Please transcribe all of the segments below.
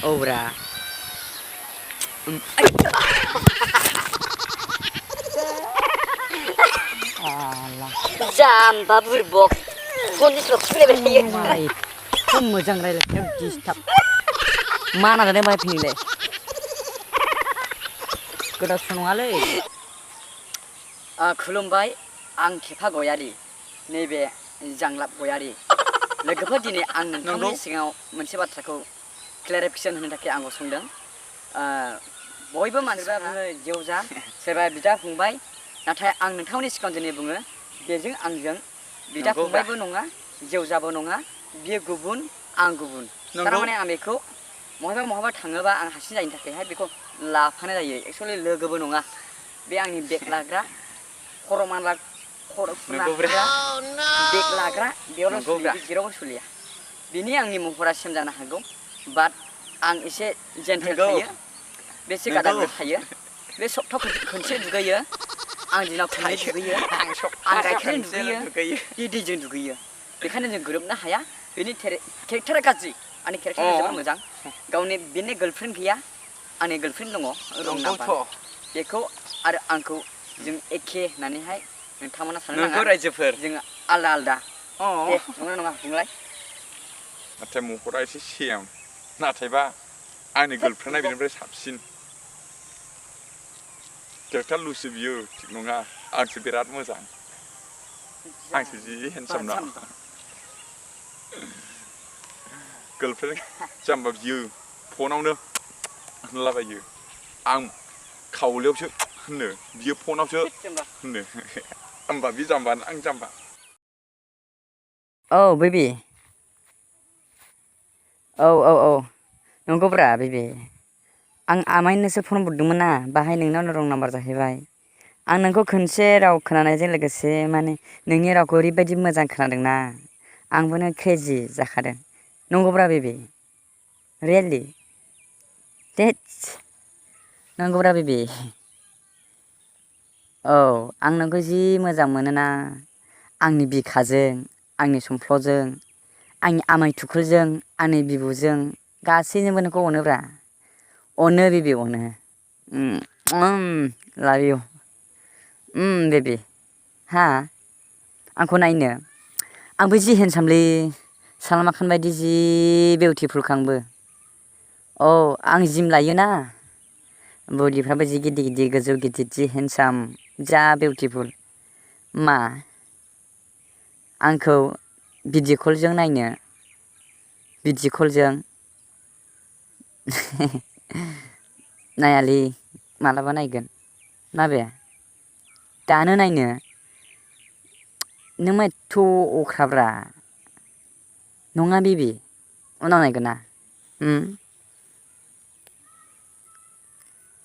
औब्रा जाम्बा बुरबक कन्डिसनाव खुलिबाय थायो खम मोजां रायलायनो डिस्टार्ब मा नाजादों बाहाय फैनोलाय गोदावसोराव नङालै खुलुमबाय आं थेफा गयारि नैबे जांलाप गयारि लोगोफोर दिनै आं नोंथांमोननि सिगाङाव मोनसे बाथ्राखौ क्लेरिफिकेसन होनो थाखाय आं गसंदों बयबो मानसिफ्रा बुङो जेवजा सोरबा बिदा फंबाय नाथाय आं नोंथांमोननि सिगाङाव दिनै बुङो बेजों आंजों बिदा फंबायबो नङा जेवजाबो नङा बियो गुबुन आं गुबुन थारमाने आं बेखौ बहाबा थाङोबा आं हारसिं जायैनि थाखायहाय बेखौ लाफानाय जायो एक्सुवेलि लोगोबो नङा बे आंनि बेग लाग्रा खर' मानला खर' फुनाग्रा बेग लाग्रा बेयावल' सोलियो जेरावबो सोलिया बिनि आंनि महरा सेम जानो हागौ बाट आं एसे जेन्टेल थायो बे एसे गादागुद थायो बे सप्तायाव खनसे दुगैयो आं दिनाव खननै दुगैयो आं गाइखेरजों दुगैयो बे दैजों दुगैयो बेखायनो जों गोरोबनो हाया बेनि केरेक्टारा गाज्रि आंनि केरेक्टारा जोबोद मोजां गावनि बेनि गार्लफ्रेन्ड गैया आंनि गार्लफ्रेन्ड दङ बेखौ आरो आंखौ जों एखे होननानैहाय नोंथांमोना साननो नाङा रायजोफोर जोङो आलदा आलदा दे नंगौना नङा बुंलाय नाथाय महरा एसे सेम नाथायबा आंनि गार्लफ्रेन्डआ बेनिफ्राय साबसिन केरेक्टार लुसो बियो थिग नङा आंसो बिराद मोजां आंसो जि हेन्डसाम ना गार्लफ्रेन्ड जाम्बा बियो फनावनो होनलाबायो आं खावलायावसो होनो बियो फनावसो होनो होमबा बि जाम्बा आं जाम्बा औ बेबि औ नंगौब्रा बेबि आं आमाइनोसो फन बुरदोंमोन ना बाहाय नोंनावनो रं नाम्बार जाहैबाय आं नोंखौ खनसे राव खोनानायजों लोगोसे माने नोंनि रावखौ ओरैबायदि मोजां खोनादोंना आंबोनो क्रेजि जाखादों नंगौब्रा बेबि रियेलि दैट्स नंगौब्रा बेबि औ आं नोंखौ जि मोजां मोनोना आंनि बिखाजों आंनि समफ्लजों आंनि आमाय थुख्लजों आंनि बिबुजों गासैजोंबो नोंखौ अनोब्रा अनो बेबि अनो लाभ इउ बेबि हा आंखौ नायनो आंबो जि हेन्डसामलै सालमान खान बायदि जि बिउटिफुलखा आंबो औ आं जिम लायोना बडिफ्राबो जि गिदिर गिदिर गोजौ गिदिर जि हेन्डसाम जा बिउटिफुल मा आंखौ भिडिअ कलजों नायनो भिडिअ कलजों नायालै मालाबा नायगोन माबे दानो नायनो नों मा एथ' अख्राब्रा नङा बेबि उनाव नायगोन ना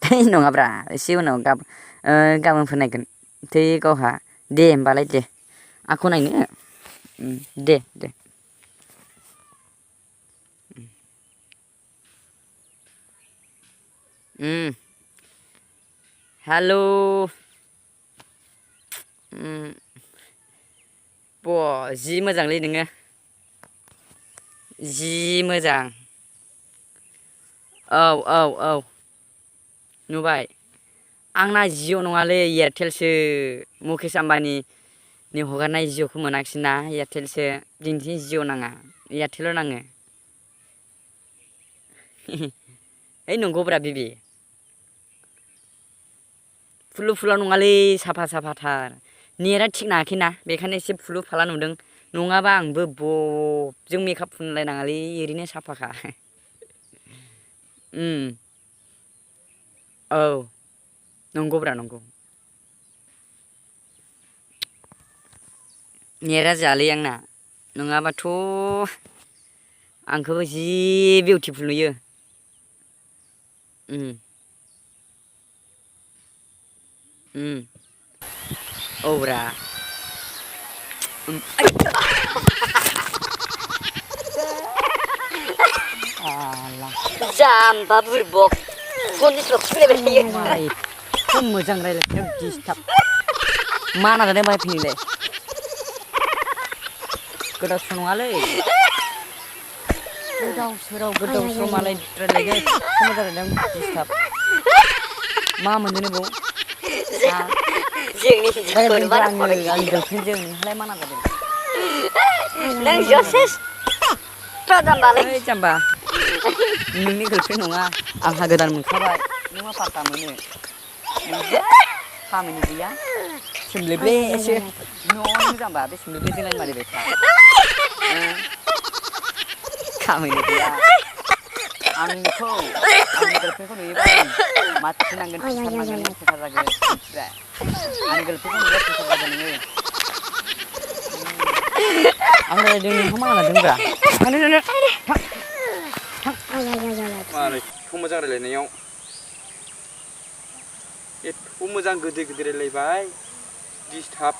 थै नङाब्रा एसे उनाव गाबोनफोर नायगोन थै गावहा दे होमबालाय दे आंखौ नायनो दे हेलौ जि मोजांलै नोङो जि मोजां औ नुबाय आंना जिअ नङालै एयारटेलसो मुकेश आम्बानिनि हगारनाय जिअखौ मोनाखिसैना एयारटेलसो दिनैथिं जिअ नाङा एयारटेल' नाङो ओइ नंगौब्रा बेबि फुलु नङालै साफाथार नेटआ थिक नाङाखैना बेखायनो एसे फुलु फाला नुदों नङाबा आंबो बबजों मेकआप फुनलायनाङालै ओरैनो साफाखा औ नंगौब्रा नंगौ नेटआ जायालै आंना नङाबाथ' आंखौबो जि बिउटिफुल नुयो औब्रा जाम्बा बुरबक कन्डिसनाव खुलिबाय थायो खम मोजां रायलायनो डिस्टार्ब मा नाजादों बाहाय फैनोलाय गोदावसोराव नङालै गोदाव सोराव मालाय रायलायगोन मोजां रायलायदों डिस्टार्ब मा मोनदों बाव जोंनि हिनजावखौनो बारा आंनि गार्लफ्रेन्डजों नोंहालाय मा नांगौ नों जसेस जाम्बालै ओइ जाम्बा नोंनि गार्लफ्रेन्ड नङा आंहा गोदान मोनखाबाय नों मा पात्ता मोनो नोंहा खामानि गैया सोमलेब्लेसो न'आवनो जाम्बा बे सोमलेब्लेजोंलाय मारिबाय था खामानि गैया आंखौ आंनि गार्लफ्रेन्डखौ नुयोबा माथो नांगोन फैसा नांगोन नों फैसा जागोन मिथिबाय आंनि गार्लफ्रेन्डखौ नुयोबा फैसा जागोन नोङो आं रायलायदों नोंहा मा लादोंब्रा मारै एथ' मोजां रायलायनायाव एथ' मोजां गोदै रायलायबाय डिस्टार्ब